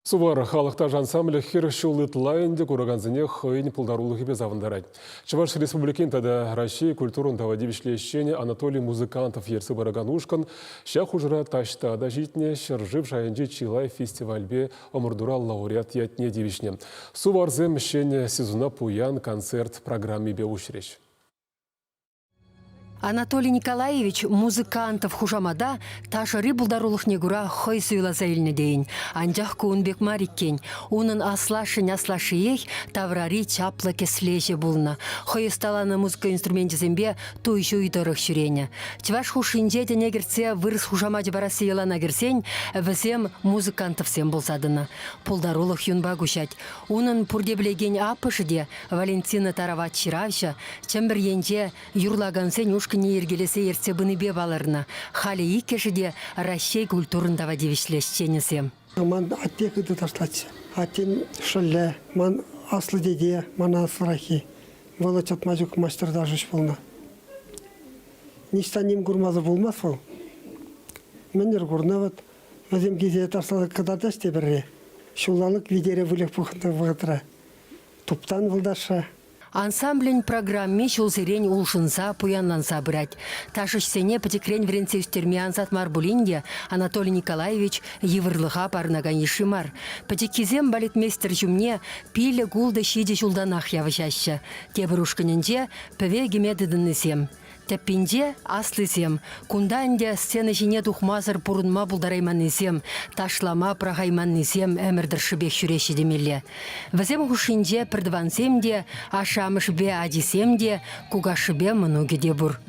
Сувар халӑх ташӑ ансамблӗ 40 ҫул ытла ӗнтӗ куракансене хӑйӗн пултарулӑхӗпе савӑнтарать. Чӑваш Республикин тата Раҫҫей культурӑн тава тивӗҫлӗ ӗҫченӗ Анатолий Музыкантов ертсе пыракан ушкӑн ҫак хушӑра таҫта та ҫитнӗ, ҫӗршыв шайӗнчи чылай фестивальпе ӑмӑртура лауреат ятне тивӗҫнӗ. Суварсем ҫӗнӗ сезона пуян концерт программипе уҫрӗҫ. Анатолий Николаевич Музыкантов хушамата ташӑри пултарулӑхне кура хӑй суйласа илнӗ тейӗн. Анчах ку ун пек мар иккен. Унӑн аслашшӗн аслашшиех таврари чаплӑ кӗслеҫӗ пулнӑ. Хӑй ӑсталанӑ музыка инструменчӗсемпе туй-ҫуй тӑрӑх ҫӳренӗ. Чӑваш хушшинче тӗне кӗртсе вырӑс хушамачӗ парасси йӑлана кӗрсен вӗсем музыкантовсем пулса тӑнӑ. Пултарулӑх юнпа куҫать. Унӑн пурте пӗлекен аппӑшӗ те Валентина Тарават ҫыравҫӑ Чӗмпӗр енче юрлакансен ушкӑнне йӗркелесе ертсе пынипе палӑрнӑ. Халӗ иккӗшӗ те Раҫҫей культурӑн тава тивӗҫлӗ ӗҫченӗсем. Ман атте хытӑ ташлатчӗ. Аттен шӑллӗ, ман аслӑ тете, мана аслӑраххи. Вӑл чӑтма ҫук маҫтӑр ташӑҫ пулнӑ. Ниҫта ним курмасӑр пулмасть вӑл. Мӗнӗр курнӑ вӑт. Вӗсем килсе ташласа кӑтартаҫ те пӗрре. Ҫуллалӑк витере выльӑх пухнӑ вӑхӑтра. Туптан вӑл ташша. Ансамблӗн программи ҫулсерен улшӑнса, пуянланса пырать. Ташӑҫсене пӗчӗкрен вӗрентсе ӳстерме ансат мар пулин те Анатолий Николаевич йывӑрлӑха парӑнакан йышши мар. Пӗчӗккисем балетмейстер ҫумне пилӗк-ултӑ ҫичӗ ҫултанах явӑҫаҫҫӗ. Тепӗр ушкӑнӗнче пӗве кӗме тытӑннисем. Тӗппинче аслисем. Кунта ӗнтӗ сцена ҫине тухмасӑр пурӑнма пултарайманнисем, ташлама пӑрахайманнисем ӗмӗр тӑршшӗпех ҫӳреҫҫӗ темелле. Вӗсем хушшинче пӗртӑвансем те, ашшӗ-амӑшӗпе ачисем те, кукашшӗпе мӑнукӗ те пур.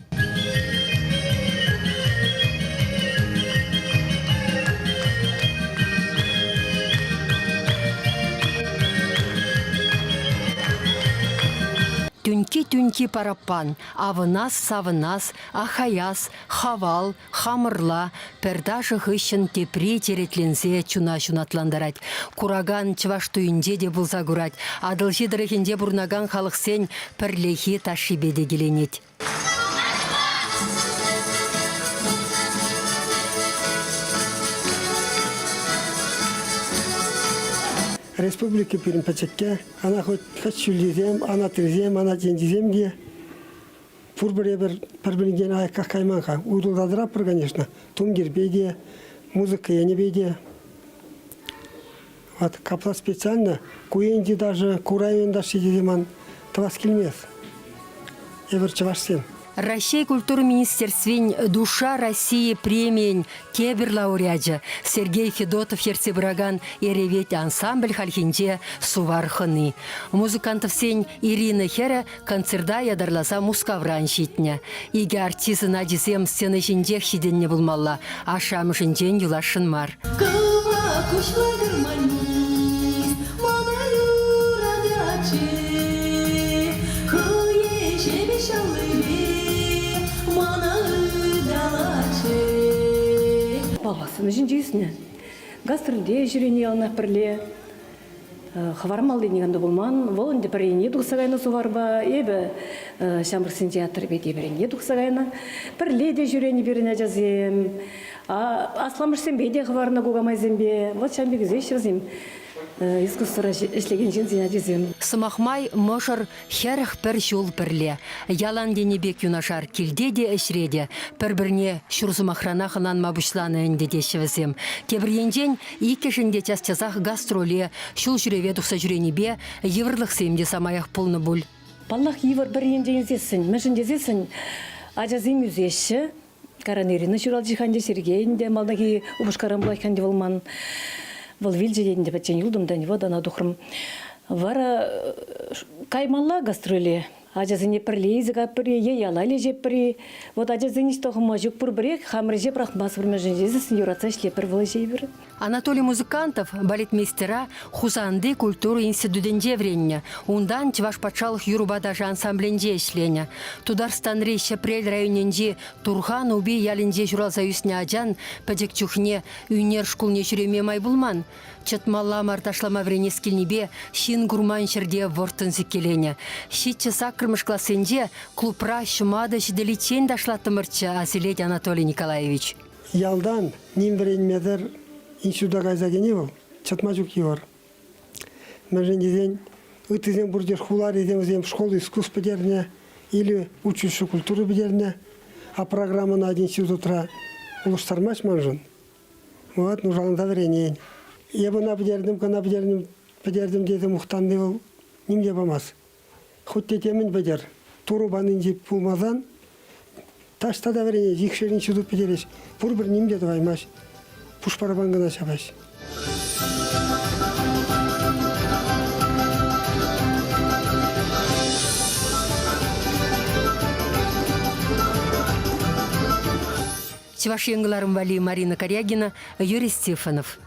Тӳнкки-тӳнкки параппан, Авӑнас, савӑнас, ахаяс, хавал, хамӑрла пӗр ташӑ хыҫҫӑн тепри черетленсе чуна ҫунатлантарать. Куракан чӑваш туйӗнче те пулса курать, Атӑлҫи тӑрӑхӗнче пурӑнакан халӑхсен пӗрлехи ташшипе те киленет. Республика пирӗн пӗчӗкке, ана хоть хоть ҫӳллисем, анатрисем, анат енчисем те пурпӗр эпир пӗр-пӗринчен аякках кайман-ха. Уйрӑлса тӑратпӑр, конечно, тумтирпе те, музыка енӗпе те. Вот капла специально ку енчи даже ку районта тесе ман тӑвас килмест. Эпир чӑвашсем. Раҫҫей культура министерствин «Душа России» премийӗн тепӗр лауреачӗ Сергей Федотов ертсе пыракан «Эревет» ансамбль хальхинче Сувар хӑни. Музыкантовсен Ирина хӗрӗ концерта ятарласа Мускавран ҫитнӗ. Икӗ артистӑн ачисем сцена ҫинчех ҫитӗннӗ пулмалла, ашшӗ-амӑшӗнчен юласшӑн мар. Кӑвак куҫлӑ гармонист мана юрататчӗ, хӑйӗн ҫепӗҫ аллипе мана ыталатчӗ. Паллах, сцена ҫинче ӳснӗ. Гастрольте ҫӳрени яланах пӗрле. Хӑвармалли никам та пулман. Вӑл ӗнтӗ пӗр енне тухса кайнӑ суварпа, эпӗ ҫамрӑксен театрӗпе тепӗр енне тухса кайнӑ. Пӗрле те ҫӳренӗ пирӗн ачасем. Асламӑшсемпе те хӑварнӑ кукамайсемпе. Вот ҫавӑн пек ӳсеҫҫӗ вӗсем искусствӑра ӗҫлекен ҫынсен ачисем. Сӑмах май, мӑшӑр 41 ҫул пӗрле. Ялан тенӗ пек юнашар килте те, ӗҫре те. Пӗр-пӗрне ҫур сӑмахранах ӑнланма пуҫланӑ ӗнтӗ теҫҫӗ вӗсем. Тепӗр енчен, иккӗшӗн те час-часах гастроле, ҫул ҫӳреве тухса ҫӳренипе йывӑрлӑхсем те самаях пулнӑ пуль. Паллах, йывӑр пӗр енчен илсессӗн. Мӗншӗн тесессӗн ачасем ӳсеҫҫӗ. Каран Ирина ҫуралчӗ-ха ӗнтӗ, Сергей ӗнтӗ малтанхи упӑшкаран пулать-ха ӗнтӗ вӑл ман. Вӑл вилчӗ те ӗнтӗ пӗччен юлтӑм та вӑт ӑна тухрӑм. Вара каймалла гастроле. Ачасене пӗрле илсе кайӑпӑр-и е яла леҫетпӗр-и. Вот ачасен ӗҫ тӑхӑма ҫук пурпӗрех хамӑр ӗҫе пӑрахмастпӑр, мӗншӗн тесессӗн юратса ӗҫлетпӗр вӑл ӗҫе эпир. Анатолий Музыкантов балетмейстера Хусанти культура институтӗнче вӗреннӗ. Унтан Чӑваш патшалӑх юрӑпа ташӑ ансамблӗнче ӗҫленӗ. Тутарстанри Ҫӗпрел районӗнчи Турхан Упи ялӗнче ҫуралса ӳснӗ ачан пӗчӗк чухне ӳнер шкулне ҫӳреме май пулман. Чӑтмалла мар ташлама вӗренес килнипе ҫын курман ҫӗрте вӑрттӑн сиккеленӗ. Ҫиччӗ саккӑрмӗш классенче клубра ҫӑматӑ ҫителиччен ташлаттӑмӑрччӗ, асилет Анатолий Николаевич. Ялтан ним вӗренмесӗр института кайса кӗни вӑл. Чӑтма ҫук йывӑр. Мӗншӗн тесен ыттисем пурте хуларисем вӗсем школа искусств пӗтернӗ или училище культуры пӗтернӗ, а программӑна институтра улӑштармасть маншӑн. Вот нушаланса вӗренен. Эп ӑна пӗтертӗм, кӑна пӗтертӗм, пӗтертӗм тесе мухтанни вӑл ним те памасть. Хуть те темӗн пӗтер. Турӑ панинче пулмасан таҫта та вӗренет, икшер институт пӗтерет. Пурпӗр ним те тӑваймасть. Пуш параппан кӑна ҫапаҫ. Чӑваш Ен кӑларӑм валли Марина Карягина, Юрий Стефанов.